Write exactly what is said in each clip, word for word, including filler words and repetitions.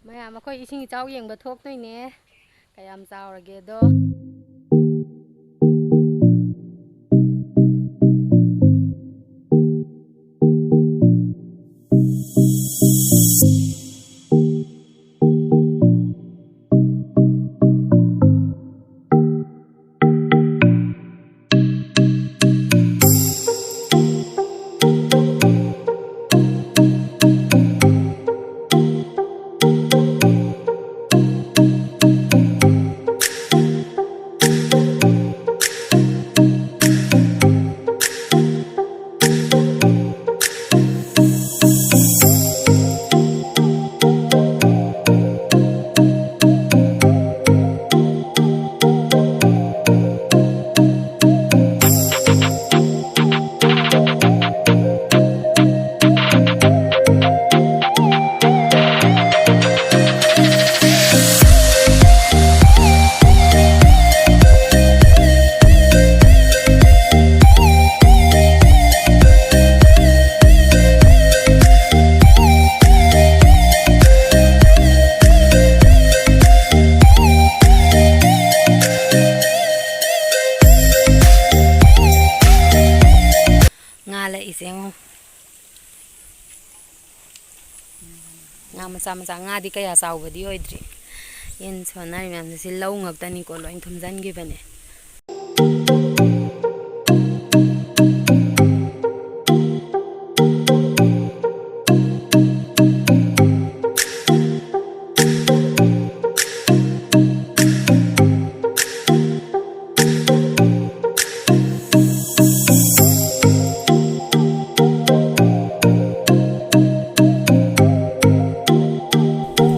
ꯃꯌꯥꯝ, ꯑꯩꯈꯣꯏ ꯏꯁꯤꯡ ꯏꯆꯥꯎ ꯌꯦꯡꯕ ꯊꯣꯛꯇꯣꯏꯅꯦ꯫ ꯀꯌꯥꯝ ꯆꯥꯎꯔꯒꯦꯗꯣ꯫ ꯉꯥ ꯂꯛꯏꯁꯦ ꯌꯦꯡꯉꯣ꯫ ꯉꯥ ꯃꯆꯥ ꯃꯆꯥ, ꯉꯥꯗꯤ ꯀꯌꯥ ꯆꯥꯎꯕꯗꯤ ꯑꯣꯏꯗ꯭ꯔꯤ꯫ ꯌꯦꯟ ꯁꯣꯟꯅꯔꯤ ꯃꯌꯥꯝꯁꯦ ꯁꯤ ꯂꯧ ꯉꯛꯇꯅꯤꯀꯣ ꯂꯣꯏ ꯊꯨꯝꯖꯤꯟꯈꯤꯕꯅꯦ꯫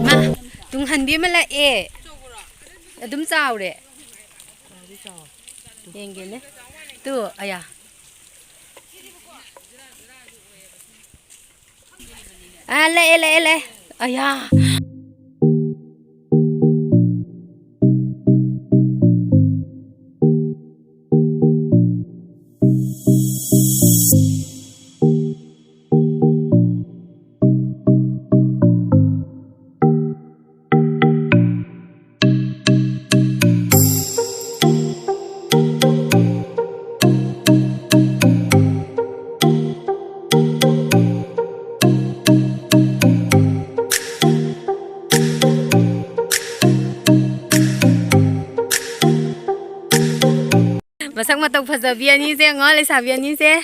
ꯃꯥ, ꯇꯨꯡꯍꯟꯕꯤ ꯑꯃ ꯂꯥꯛꯑꯦ꯫ ꯑꯗꯨꯝ ꯆꯥꯎꯔꯦ꯫ ꯌꯦꯡꯒꯦꯅꯦ꯫ ꯇꯨ, ꯑꯌꯥ꯫ ꯑꯥ, ꯂꯥꯛꯑꯦ, ꯂꯥꯛꯑꯦ, ꯂꯥꯛꯑꯦ꯫ ꯑꯌꯥ꯫ ꯃꯁꯛ ꯃꯇꯧ ꯐꯖꯕꯤ ꯑꯅꯤꯁꯦ ꯌꯦꯡꯉꯣ, ꯂꯩꯁꯥꯕꯤ ꯑꯅꯤꯁꯦ꯫